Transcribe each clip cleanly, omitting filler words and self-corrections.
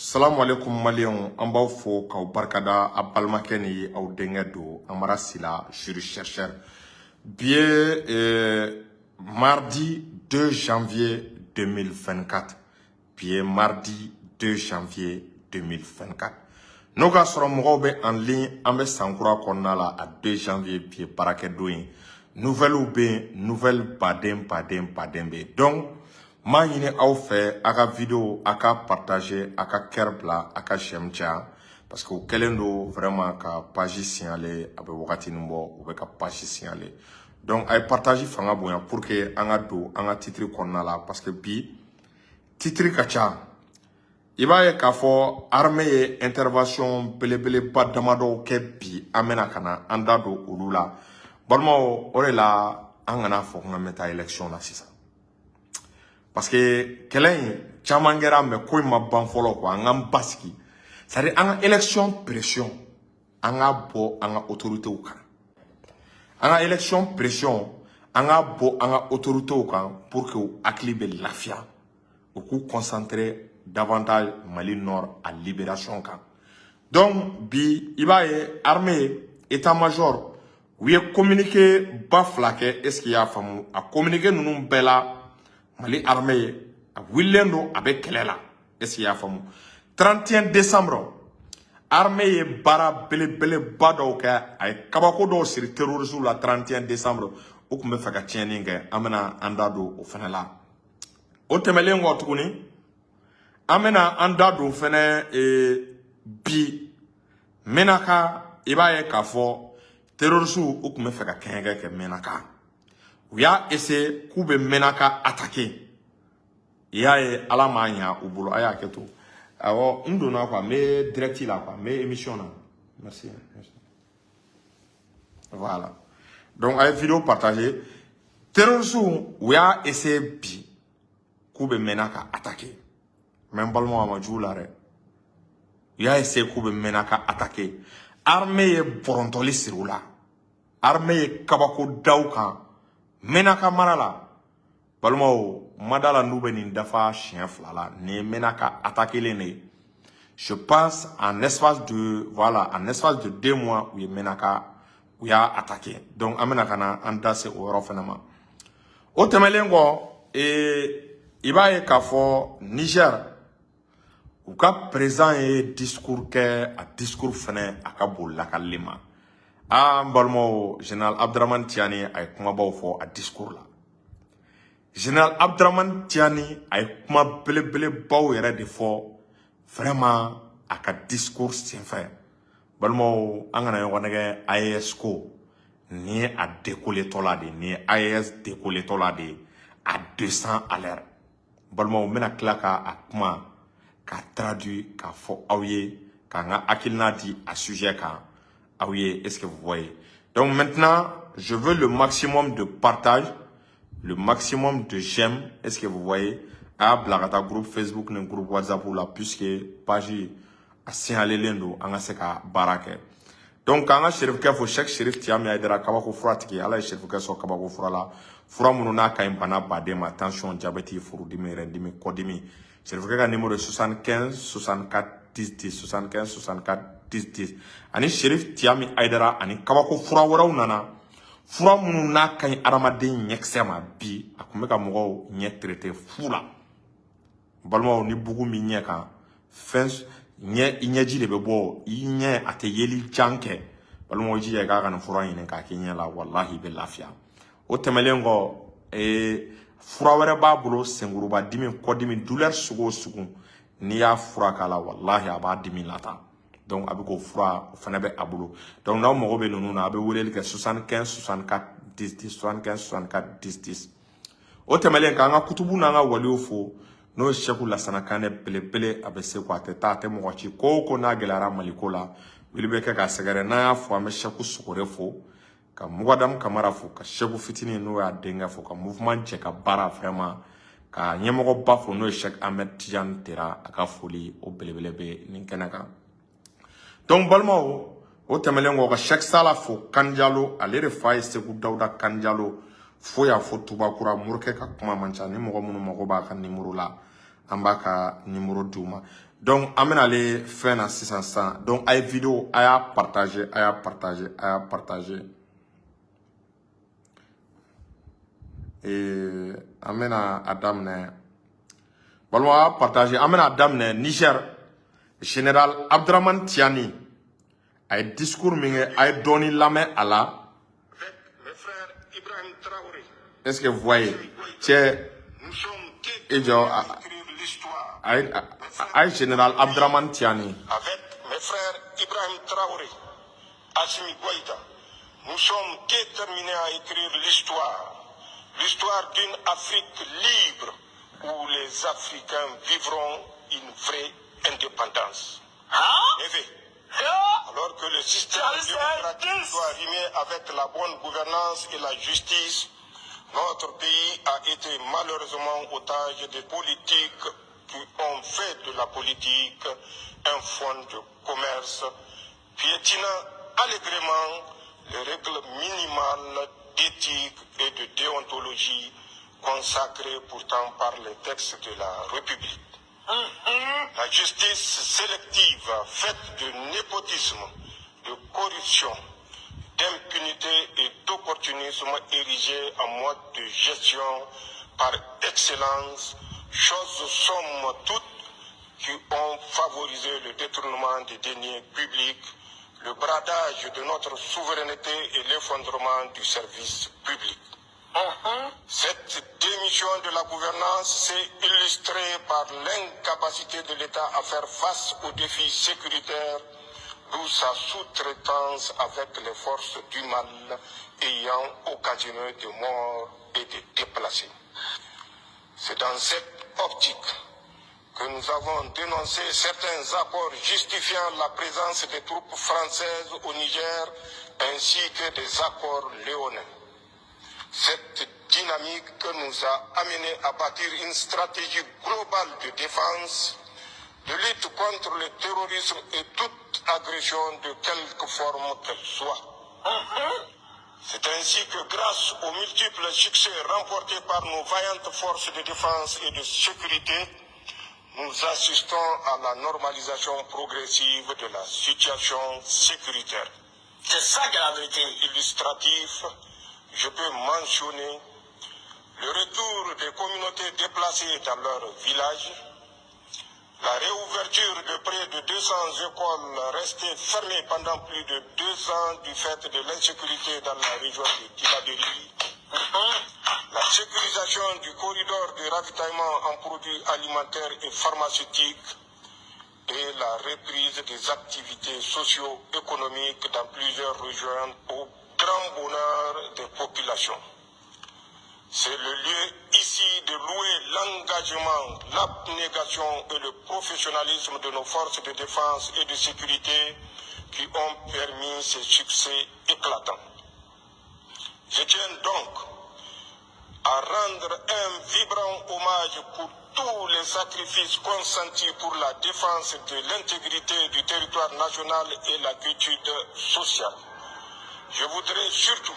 Salamu alaikum maliyɛnw, an b'aw fo k'aw barikada. A balimakɛ ni aw denkɛ don, Amara Sila, juriste chercheur. Bi ye mardi 2 janvier 2024. Bi ye mardi 2 janvier 2024. N'o k'a sɔrɔ mɔgɔw bɛ en ligne, an bɛ san kura kɔnɔna la. A 2 janvier, bi ye baarakɛdon ye. Nouvelles bɛ yen, nouvelle baden baden baden bɛ yen. Donc n b'a ɲini aw fɛ, a ka vidéo a ka partager, a ka cœur bila, a ka j'aime caya, parce que o kɛlen don vraiment ka page signaler. A bɛ wagatinin bɔ u bɛ ka page signaler. Donc a ye partage fanga bonya pour que an ka don an ka titre kɔnɔna la, parce que bi titre ka ca. I b'a ye k'a fɔ armée ye intervention belebeleba damadɔw kɛ bi. An bɛna ka na an da don olu la, balimaw. O de la an kana fɔ ko an bɛ taa élection na sisan, parce que kɛlɛ in caman kɛra, mais ko in ma ban fɔlɔ quoi. An k'an basigi, c'est à dire an ka élection pression, an k'a bɔ an ka autorités kan. An ka élection pression, an k'a bɔ an ka autorités kan pour que u hakili bɛ lafiya, u k'u concentrer davantage Mali Nord a libération kan. Donc bi, i b'a ye armée état-major u ye communiqué ba fila kɛ. Est ce que i y'a faamu? A communiqué ninnu bɛɛ la, Mali armée a wulilen don, a bɛ kɛlɛ la. Est ce que i y'a faamu? 31 décembre, armée ye baara belebeleba dɔw kɛ, a ye kabako dɔw siri terroristes la. 31 décembre, u tun bɛ fɛ ka tiɲɛni kɛ. An bɛna an da don o fɛnɛ la. O tɛmɛnen kɔ tuguni, an bɛna an da don fɛnɛ bi Menaka. I b'a ye k'a fɔ terroristes u tun bɛ fɛ ka kɛɲɛkɛ kɛ Menaka. U y'a essayer k'u bɛ Menaka attaquer. I y'a ye, Ala m'a ɲa u bolo. A y'a kɛ to. Awɔ, n donna quoi, n bɛ direct la quoi, n bɛ émission na. Merci, merci. Voilà, donc a ye vidéo partager. Terroristes u y'a essayer bi k'u bɛ Menaka attaquer, mais n balimaw, a ma jugu la dɛ. U y'a essayer k'u bɛ Menaka attaquer, armée ye bɔrɔntɔli siri u la. Armée ye kabako da u kan Menaka mara la. Balimaw, ma da la n'u bɛ nin dafa siɲɛ fila la. Nin ye Menaka attaquer de ye. Je pense en espace de, voilà, en espace de 2 mois, u ye Menaka, u y'a attaqué. Donc an bɛna ka na an da se o yɔrɔ fana ma. O tɛmɛnen kɔ, i b'a ye k'a fɔ Niger, u ka président ye discours kɛ. A discours fɛnɛ a ka bon lakalili ma. Aa, n balimaw, général Abdramane Tiani a ye kumabaw fɔ a discours la. Général Abdramane Tiani a ye kuma belebelebaw yɛrɛ de fɔ vraiment a ka discours senfɛ. Balimaw, an kana ɲɔgɔn nɛgɛ. AES ko nin ye a décoller la de ye, nin ye AES décoller la de ye à 200 à l'heure. Balimaw, n bɛna tila ka a kuma k'a traduit k'a fɔ aw ye, k'an ka hakilina di a sujet kan aw ye. Est ce que vous voyez? Donc maintenant, je veux le maximum de partage, le maximum de j'aime. Est ce que vous voyez? A y'a bila ka taa groupe Facebook ni groupe WhatsApp la, puisque page a signalelen don, an ka se ka baara kɛ. Donc k'an ka serifukɛ fo, Cheikh Serif Tiyami Hayidara, kabako fura tigi. Ala ye serifukɛ sɔn kabako fura la, fura minnu n'a ka ɲi bana baden ma: tension, diabète, furudimi, rɛndimi, kɔdimi. Serifukɛ ka numéro ye 75 64 10 10, 75 64 10 10. Ani Serif Tiyami Hayidara ani kabako fura wɛrɛw nana, fura minnu n'a ka ɲi adamaden ɲɛkisɛ ma. Bi a tun bɛ ka mɔgɔw ɲɛ traité fu la. Balimaw, ni bugu min ɲɛ kan fɛn ɲɛ, i ɲɛji de bɛ bɔ i ɲɛ, a tɛ yeli jan kɛ. Balimaw, i jija i k'a ka nin fura ɲini k'a k'i ɲɛ la, walahi i bɛ lafiya. O tɛmɛnen kɔ, fura wɛrɛ b'a bolo: senkuruba dimi, kɔdimi, douleur sugu o sugu, n'i y'a fura k'a la, walahi a b'a dimi lata. Donc a bɛ k'o fura, o fana bɛ a bolo. Donc n'aw mago bɛ ninnu na, a bɛ weleli kɛ 75 64 10 10, 75 64 10 10. O tɛmɛnen, k'an ka kutubu n'an ka waliw fo, n'o ye Sɛku Lasana Kanɛ belebele. A bɛ se ko a tɛ taa, a tɛ mɔgɔ ci. Ko o ko n'a gɛlɛyara Maliko la, wuli bɛ kɛ k'a sɛgɛrɛ. N'an y'a fɔ, an bɛ Sɛku Sogore fo, ka Mugadamu Kamara fo, ka Sɛku Fitinin n'o y'a denkɛ fo, ka mouvement cɛ ka baara vraiment, ka ɲɛmɔgɔba fo, n'o ye Cheikh Ahmed Tidiane Tera. A ka foli o belebele bɛ nin kɛnɛ kan. Donc balimaw, o tɛmɛnen kɔ, ka Cheikh Sala fo Kanjalo. Ale de fa ye Segu Dawuda Kanjalo fo y'a fɔ Tubakura. Morikɛ ka kuma man ca. Ni mɔgɔ minnu mago b'a ka nimoro la, an b'a ka nimoro d'u ma. Donc an bɛna ale fɛn na sisan sisan. Donc a ye vidéo, a y'a partager, a y'a partager, a y'a partager. Ee, an bɛna a daminɛ, balima, a y'a partager. An bɛna a daminɛ Niger, général Abdramane Tiani a ye discours min kɛ, a ye dɔɔni lamɛn a la. Avec mes frères Ibrahim Traoré, Est ce que vous voyez, cɛ? Nous sommes E jɔ. déterminés à écrire l'histoire. A ye général Abdramane Tiani. Avec mes frères Ibrahim Traoré, Assimi Goïta, nous sommes déterminés à écrire l'histoire. L'histoire d'une Afrique libre où les Africains vivront une vraie indépendance. Hein? Effet, Ah. alors que le système Ça, démocratique c'est doit rimer avec la bonne gouvernance et la justice, notre pays a été malheureusement otage des politiques qui ont fait de la politique un fonds de commerce, piétinant allègrement les règles minimales d'éthique et de déontologie consacrées pourtant par les textes de la République. La justice sélective faite de népotisme, de corruption, d'impunité et d'opportunisme érigée en mode de gestion par excellence, choses somme toute qui ont favorisé le détournement des deniers publics, le bradage de notre souveraineté et l'effondrement du service public. Cette démission de la gouvernance s'est illustrée par l'incapacité de l'État à faire face aux défis sécuritaires, d'où sa sous-traitance avec les forces du mal ayant occasionné des morts et des déplacés. C'est dans cette optique que nous avons dénoncé certains accords justifiant la présence des troupes françaises au Niger ainsi que des accords léonins. Cette dynamique nous a amené à bâtir une stratégie globale de défense, de lutte contre le terrorisme et toute agression de quelque forme qu'elle soit. C'est ainsi que grâce aux multiples succès remportés par nos vaillantes forces de défense et de sécurité, nous assistons à la normalisation progressive de la situation sécuritaire. C'est ça qui est la vérité. Illustratif, je peux mentionner le retour des communautés déplacées dans leur village, la réouverture de près de 200 écoles restées fermées pendant plus de 2 ans du fait de l'insécurité dans la région de Tillabéri, la sécurisation du corridor de ravitaillement en produits alimentaires et pharmaceutiques et la reprise des activités socio-économiques dans plusieurs régions au grand bonheur des populations. C'est le lieu ici de louer l'engagement, l'abnégation et le professionnalisme de nos forces de défense et de sécurité qui ont permis ces succès éclatants. Je tiens donc à rendre un vibrant hommage pour tous les sacrifices consentis pour la défense de l'intégrité du territoire national et la quiétude sociale. Je voudrais surtout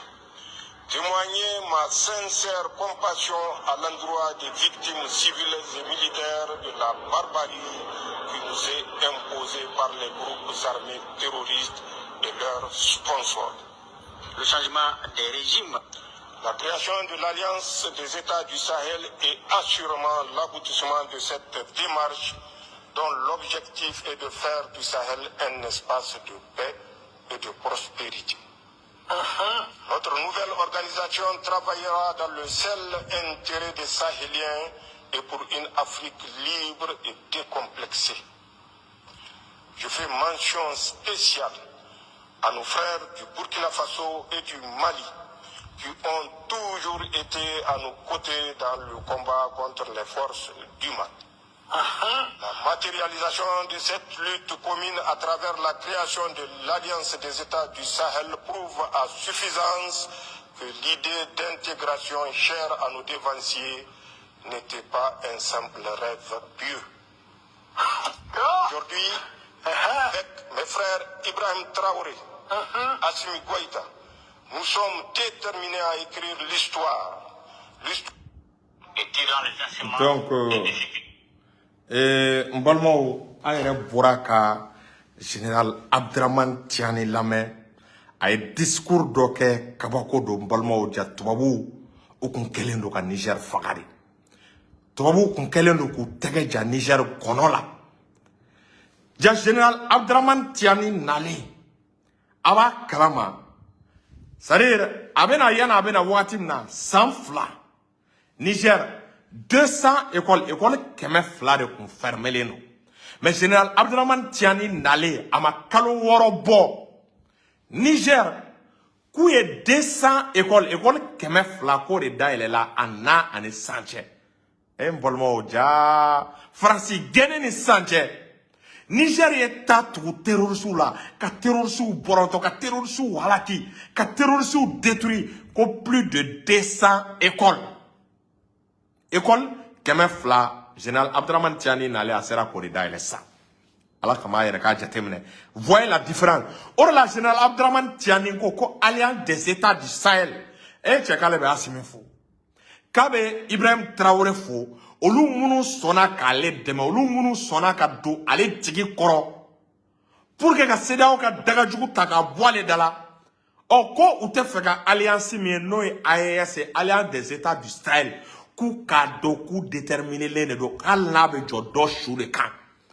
témoigner ma sincère compassion à l'endroit des victimes civiles et militaires de la barbarie qui nous est imposée par les groupes armés terroristes et leurs sponsors. Le changement des régimes. La création de l'Alliance des États du Sahel est assurément l'aboutissement de cette démarche dont l'objectif est de faire du Sahel un espace de paix et de prospérité. Notre nouvelle organisation travaillera dans le seul intérêt des Sahéliens et pour une Afrique libre et décomplexée. Je fais mention spéciale à nos frères du Burkina Faso et du Mali qui ont toujours été à nos côtés dans le combat contre les forces du mal. La matérialisation de cette lutte commune à travers la création de l'Alliance des États du Sahel prouve à suffisance que l'idée d'intégration chère à nos devanciers n'était pas un simple rêve pieux. Aujourd'hui, avec mes frères Ibrahim Traoré, Assimi Goïta, nous sommes déterminés à écrire l'histoire. L'histoire Et tirant les enseignements Donc, des difficultés. N balimaw. An yɛrɛ bɔra ka général Abdramane Tiani lamɛn. A ye discours dɔ kɛ, kabako don, n balimaw. Ja tubabuw, u kun kɛlen don ka Niger faga de. Tubabuw kun kɛlen don k'u tɛgɛ ja Niger kɔnɔ la. Ja général Abdramane Tiani nalen, a b'a kalama, c'est à dire a bɛna, yanni a bɛna wagati min na, san 2, Niger 200 écoles, école 200 de kun fermelen don. Mais général Abdramane Tiani nalen, a ma kalo 6 bɔ, Niger k'u ye 200 écoles, école 200, k'o de dayɛlɛla a n'a ani san cɛ. E n balimaw, ja Faransi gɛnni ni sisan cɛ, Niger ye ta tugu terroristew la, ka terroristew bɔrɔtɔ, ka terroristew halaki, ka terroristew détruire, ko plus de 200 écoles, école 200, général Abdramane Tiani nalen, a sera k'o de dayɛlɛ sisan. Ala kama a yɛrɛ k'a jateminɛ. Voyez la différence. O de la, général Abdramane Tiani ko ko Alliance des États du Sahel, e cɛ, k'ale bɛ Asimi fo, k'a bɛ Ibrahim Traoré fo, olu minnu sɔnna k'ale dɛmɛ, olu minnu sɔnna ka don ale jigi kɔrɔ pour que ka CEDEAO ka dagajugu ta k'a bɔ ale da la. Ɔ ko u tɛ fɛ ka alliance min ye, n'o ye AES ye, Alliance des États du Sahel, k'u k'a dɔn k'u déterminélen de don, hali n'a bɛ jɔ dɔ su de kan,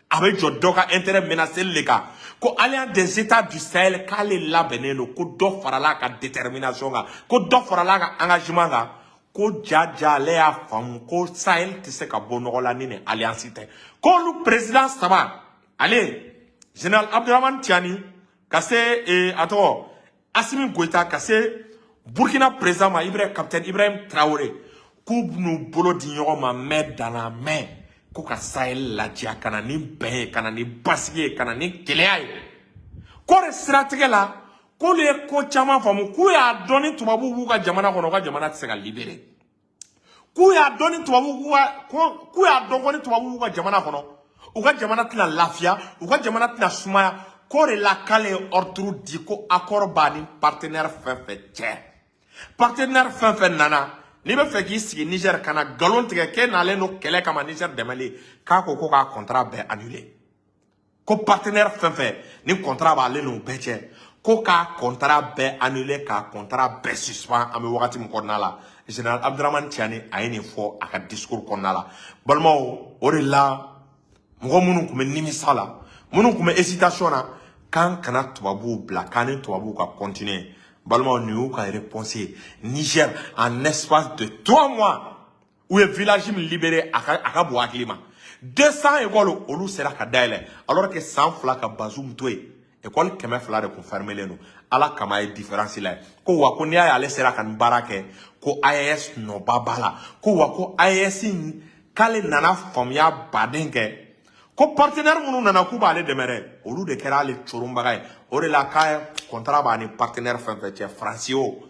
a bɛ jɔ dɔ ka intérêt menacé de kan, ko Alliance des États du Sahel, k'ale labɛnnen don, ko dɔ farala a ka détermination kan, ko dɔ farala a ka engagement kan, ko ja ja ale y'a faamu ko Sahel tɛ se ka bɔ nɔgɔ la ni nin alliance tɛ. K'olu président saba, ale général Abdramane Tiani, ka se a tɔgɔ Asimi Goïta, ka se Burkina président ma, Ibrahim, capitaine Ibrahim Traoré, k'u n'u bolo di ɲɔgɔn ma mɛn danna mɛn, ko ka Sahel ladiya, ka na ni bɛn ye, ka na ni basigi ye, ka na ni keleya ye. K'o de siratigɛ la, k'olu ye ko caman faamu, k'u y'a dɔn ni tubabuw b'u ka jamana kɔnɔ, u ka jamana tɛ se ka libérer, k'u y'a dɔn ni tubabuw b'u ka ko, k'u y'a dɔn ko ni tubabuw b'u ka jamana kɔnɔ, u ka jamana tɛna lafiya, u ka jamana tɛna sumaya. K'o de la, k'ale ye ordre di ko accord b'a ni partenaire fɛn fɛn cɛ, partenaire fɛn fɛn nana, n'i bɛ fɛ k'i sigi Niger ka na nkalon tigɛ k'e nalen don kɛlɛ kama Niger dɛmɛli, k'a ko ko k'a contrat bɛɛ annulé. Ko partenaire fɛn fɛn ni contrat b'ale n'o bɛɛ cɛ, ko k'a contrat bɛɛ annulé, k'a contrat bɛɛ suspend. An bɛ wagati min kɔnɔna la, général Abdramane Tiani, a ye nin fɔ a ka discours kɔnɔna la. Balimaw, o de la, mɔgɔ minnu tun bɛ nimisa la, minnu tun bɛ hésitation na k'an kana tubabuw bila, k'an ni tubabuw ka continuer, balimaw, nin y'u ka réponse ye. Niger, en espace de 3 mois, u ye village min libéré, a ka bon hakili ma. 200 écoles, olu sera ka dayɛlɛ, alors que san 2 ka Bazoum to yen, école 200 de kun fermelen don. Ala kama a ye différence la ye. Ko wa ko n'i y'a ye ale sera ka nin baara kɛ, ko AES nɔba b'a la. Ko wa ko AES in, k'ale nana faamuya baden kɛ, ko partenaire minnu nana k'u b'ale dɛmɛ dɛ, olu de kɛra ale coronbaga ye. O de la, k'a contrat b'a ni partenaire fɛn fɛn cɛ, Faransi o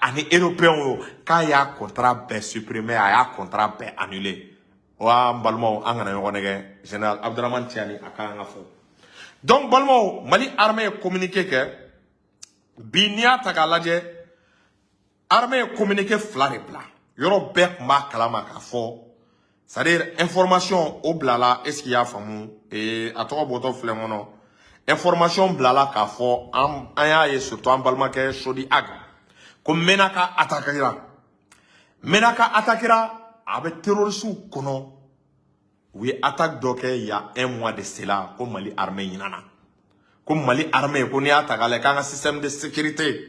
ani européen o, k'a y'a contrat bɛɛ supprimer, a y'a contrat bɛɛ annuler. Wa n balimaw, an kana ɲɔgɔn nɛgɛ. Général Abdramane Tiani, a ka kan ka fɔ. Donc balimaw, Mali armée ye communiqué kɛ bi. N'i y'a ta k'a lajɛ, armée ye communiqué fila de bila. Yɔrɔ bɛɛ tun b'a kalama k'a fɔ, c'est à dire information o bilala, est ce qu'il y'a faamu? A tɔgɔ bɔtɔ filɛ n kɔnɔ. Information bilala k'a fɔ an y'a ye, surtout an balimakɛ Sodi Ag, ko Menaka attaquera, Menaka attaquera. A bɛ terroristew kɔnɔ, u ye attaque dɔ kɛ il y a un mois de cela, ko Mali armée ɲinana, ko Mali armée, ko n'i y'a ta k'a lajɛ, k'an ka système de sécurité,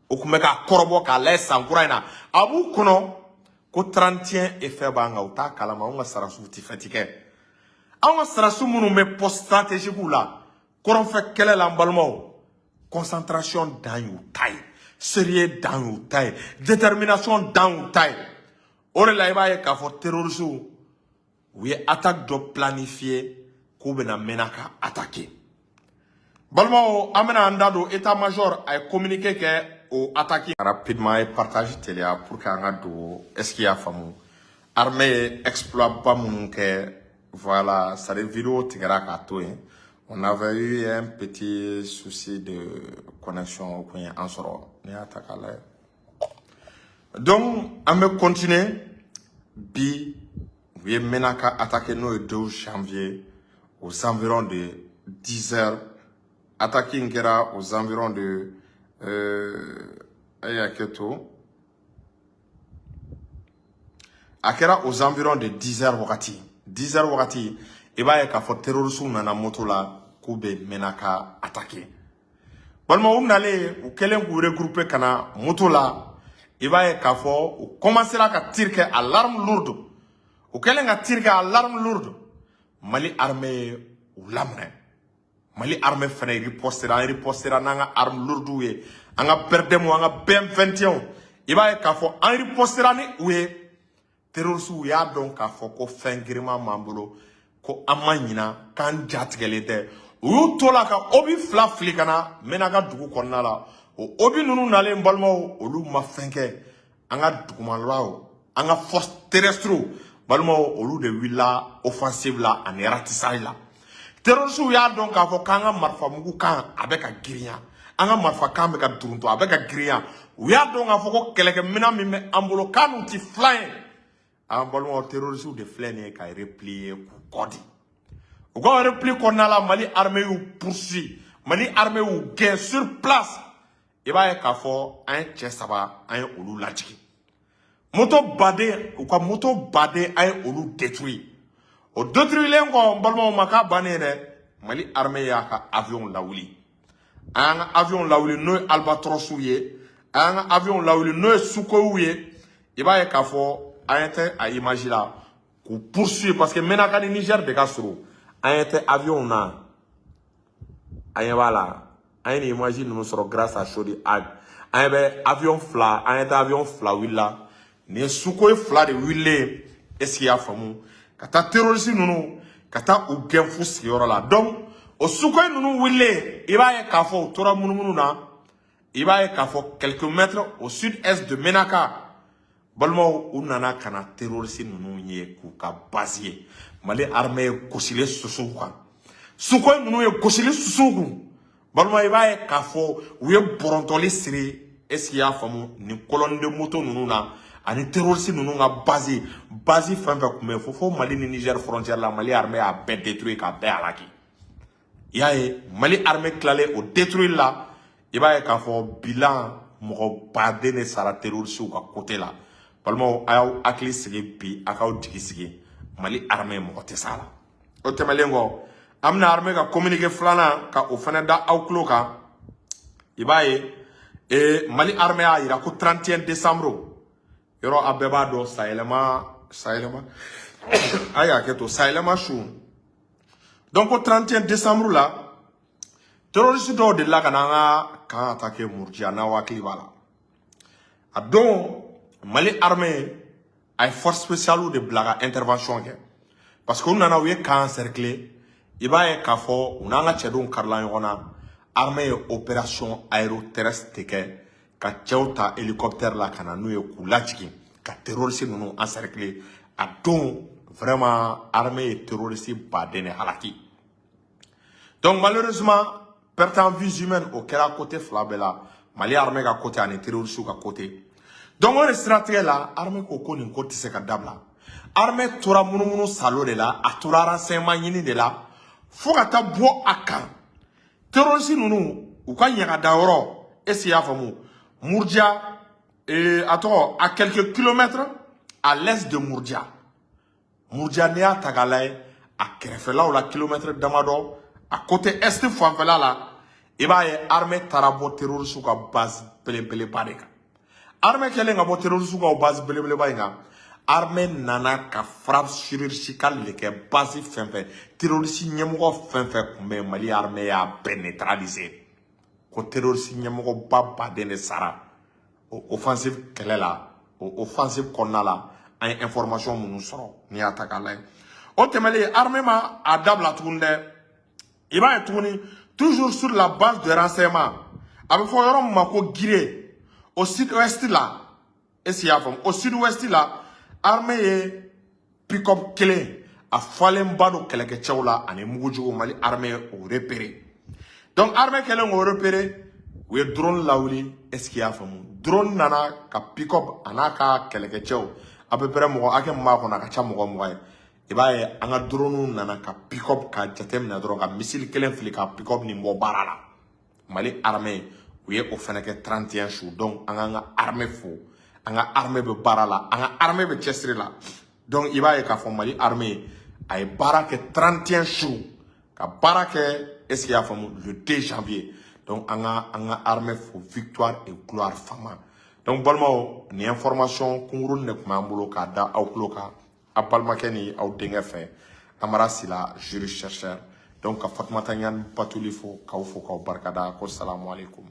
o tun bɛ k'a kɔrɔbɔ k'a lajɛ san kura in na. A b'u kɔnɔ ko 31 effet b'an kan, u t'a kalama anw ka sarasiw tɛ fɛti kɛ. Anw ka sarasiw minnu bɛ poste stratégique la kɔrɔnfɛ kɛlɛ la, n balimaw, concentration dan y'u ta ye, sérieux dan y'u ta ye, détermination dan y'u ta ye. O de la, i b'a ye k'a fɔ terroristes, u ye attaque dɔ planifier k'u bɛna Menaka attaquer. Balimaw, an bɛna an da don état major, a ye communiqué kɛ o attaque. Rapidement, a ye partage teliya pour que an ka don. Est ce qu'il y'a faamu? Armée ye exploit ba minnu kɛ, voilà, c'est à dire vidéo tigɛra k'a to yen. On avait eu un petit souci de connexion, o kun ye an sɔrɔ. N'i y'a ta k'a lajɛ, donc an bɛ continuer. Bi, u ye Menaka attaqué, n'o ye 2 janvier. aux environs de 10 heures. Attaque in kɛra aux environs de a ye hakɛ to, a kɛra aux environs de 10 heures wagati, 10 heures wagati. I b'a ye k'a fɔ terroristes nana moto la k'u bɛ Menaka attaquer. Balima, u nalen, u kɛlen k'u regrouper ka na moto la, i b'a ye k'a fɔ u commencera ka tir kɛ à l'arme lourde. U kɛlen ka tir kɛ à l'arme lourde, Mali armée ye u laminɛ. Mali armée fɛnɛ ripostera, an ripostera n'an ka arme lourde ye, an ka BRDM, an ka BM21. I b'a ye k'a fɔ an ripostera ni u ye. Terroristes y'a dɔn k'a fɔ ko fɛn girinman b'an bolo, ko an ma ɲina, k'an ja tigɛlen tɛ. U y'u to la ka obus fila fili ka na Menaka dugu kɔnɔna la. O obus ninnu nalen, balimaw, olu ma fɛn kɛ an ka dugumalaw, an ka force terrestre. Balimaw, olu de wulila offensive la ani ratissage la. Terroristes y'a dɔn k'a fɔ k'an ka marifamugu kan a bɛ ka girinya, an ka marifakan bɛ ka duruntu, a bɛ ka girinya. U y'a dɔn k'a fɔ ko kɛlɛkɛminɛn min bɛ an bolo, k'a n'u ti filan ye. An balimaw, terroristes de filɛ nin ye ka replier k'u kɔ di. U ka repli kɔnɔna la, Mali armée y'u poursuit, Mali armée y'u gɛn sur place. I b'a ye k'a fɔ an ye cɛ saba, an ye olu lajigin. Moto baden, u ka moto baden, an ye olu détruit. O détruilen kɔ, n balimaw, ma k'a bannen dɛ. Mali armée y'a ka avion lawuli. An y'an ka avion lawuli, n'o ye Albatrosw ye. An y'an ka avion lawuli, n'o ye Sukhoiw ye. I b'a ye k'a fɔ an ɲɛ tɛ a image la, k'u poursuivre, parce que Menaka ni Niger de ka surun. An ɲɛ tɛ avion na, an ɲɛ b'a la. An ye nin image ninnu sɔrɔ grâce à Sodi Ag. An ɲɛ bɛ avion fila, an ɲɛ tɛ avion fila wulila. Nin ye Sukhoi fila de wulilen. Est ce que i y'a faamu? Ka taa terroriste ninnu, ka taa u gɛn f'u sigiyɔrɔ la. Donc o Sukhoi ninnu wulilen, i b'a ye k'a fɔ u tora munumunu na. I b'a ye k'a fɔ quelques mètres au sud-est de Menaka, balimaw, u nana ka na terroriste ninnu ye k'u ka base ye. Mali armée ye gosili susu kan, Sukhoi ninnu ye gosili susu kun. Balima, i b'a ye k'a fɔ u ye bɔrɔntɔli siri. Est ce que i y'a faamu? Nin colonne de moto ninnu na ani terroriste ninnu ka base fɛn fɛn tun bɛ yen fo Mali ni Niger frontière la, Mali armée y'a bɛɛ détruit, k'a bɛɛ halaki. I y'a ye, Mali armée tilalen o détruire la, i b'a ye k'a fɔ bilan, mɔgɔ baden de sara terroriste ka côté la. Balimaw, a y'aw hakili sigi bi, a k'aw jigi sigi, Mali armée, mɔgɔ tɛ s'a la. O tɛmɛnen kɔ, an bɛna armée ka communiqué filanan ka o fana da aw tulo kan. I b'a ye Mali armée y'a yira ko 31 décembre yɔrɔ, a bɛɛ b'a dɔn, sayɛlɛma, sayɛlɛma, a y'a kɛ to sayɛlɛma su. Donc ko 31 décembre la, terroriste dɔw delila ka na an ka camp attaquer Murjiya, n'aw hakili b'a la. A don, Mali armée a ye force spéciale de bila ka intervention kɛ, parce que u nana, u ye camp encercler. I b'a ye k'a fɔ u n'an ka cɛdenw karila ɲɔgɔn na. Armée ye opération aéroterrestre de kɛ, ka cɛw ta hélicoptère la ka na n'u ye k'u lajigin ka terroriste ninnu encercler. A don, vraiment, armée ye terroriste baden de halaki. Donc malheureusement, perte en vies humaines, o kɛra côté fila bɛɛ la, Mali armée ka côté ani terroriste ka côté. Donc o de siratigɛ la, armée ko ko nin ko tɛ se ka dabila. Armée tora munumunu salo de la, a tora renseignement ɲini de la fo ka taa bɔ a kan terroriste ninnu u ka ɲagadayɔrɔ. Est ce que i y'a faamu? Murja, a tɔgɔ, à quelques kilomètres à l'est de Murja. Murja, n'i y'a ta k'a lajɛ a kɛrɛfɛlaw la, kilomètre damadɔ a côté est fanfɛla la, i b'a ye armée taara bɔ terroriste ka base belebeleba de kan. Armée kɛlen ka bɔ terroriste ka base belebeleba in kan, armée nana ka frappe chirurgicale de kɛ. Base fɛn fɛn, terroriste ɲɛmɔgɔ fɛn fɛn tun bɛ yen, Mali armée y'a bɛɛ neutraliser. Ko terroriste ɲɛmɔgɔba baden de sara o offensive kɛlɛ la, o offensive kɔnɔna la, an ye information minnu sɔrɔ. N'i y'a ta k'a lajɛ, o tɛmɛlen, armée ma a dabila tuguni dɛ. I b'a ye tuguni, toujours sur la base de renseignement, a bɛ fɔ yɔrɔ min ma ko Giré, au sud-ouest la. Est ce que i y'a faamu? Au sud-ouest la, armée ye pick-up kelen a falenba don kɛlɛkɛcɛw la ani mugujugu. Mali armée ye o repéré. Donc armée kɛlen k'o repéré, u ye drone lawuli. Est ce que i y'a faamu? Drone nana ka pick-up a n'a ka kɛlɛkɛcɛw, à peu près mɔgɔ hakɛ min b'a kɔnɔ, a ka ca mɔgɔ 20 ye. I b'a ye, an ka drone nana ka pick-up ka jateminɛ dɔrɔn, ka missile kelen fili ka pick-up nin bɔ baara la. Mali armée, u ye o fɛnɛ kɛ 31 su. Donc an k'an ka armée fo, an ka armée bɛ baara la, an ka armée bɛ cɛsiri la. Donc i b'a ye k'a fɔ Mali armée a ye baara kɛ 31 su, ka baara kɛ, est ce que i y'a faamu, le 2 janvier. Donc an ka armée fo. Victoire et gloire fama. Donc balimaw, nin information kunkurunin de tun b'an bolo k'a da aw tulo kan, aw balimakɛ ni aw denkɛ fɛ, Amara Sila, juriste chercheur. Donc ka Fatumata Ɲani Batuli fo, k'aw fo, k'aw barikada ko salamu aleykum.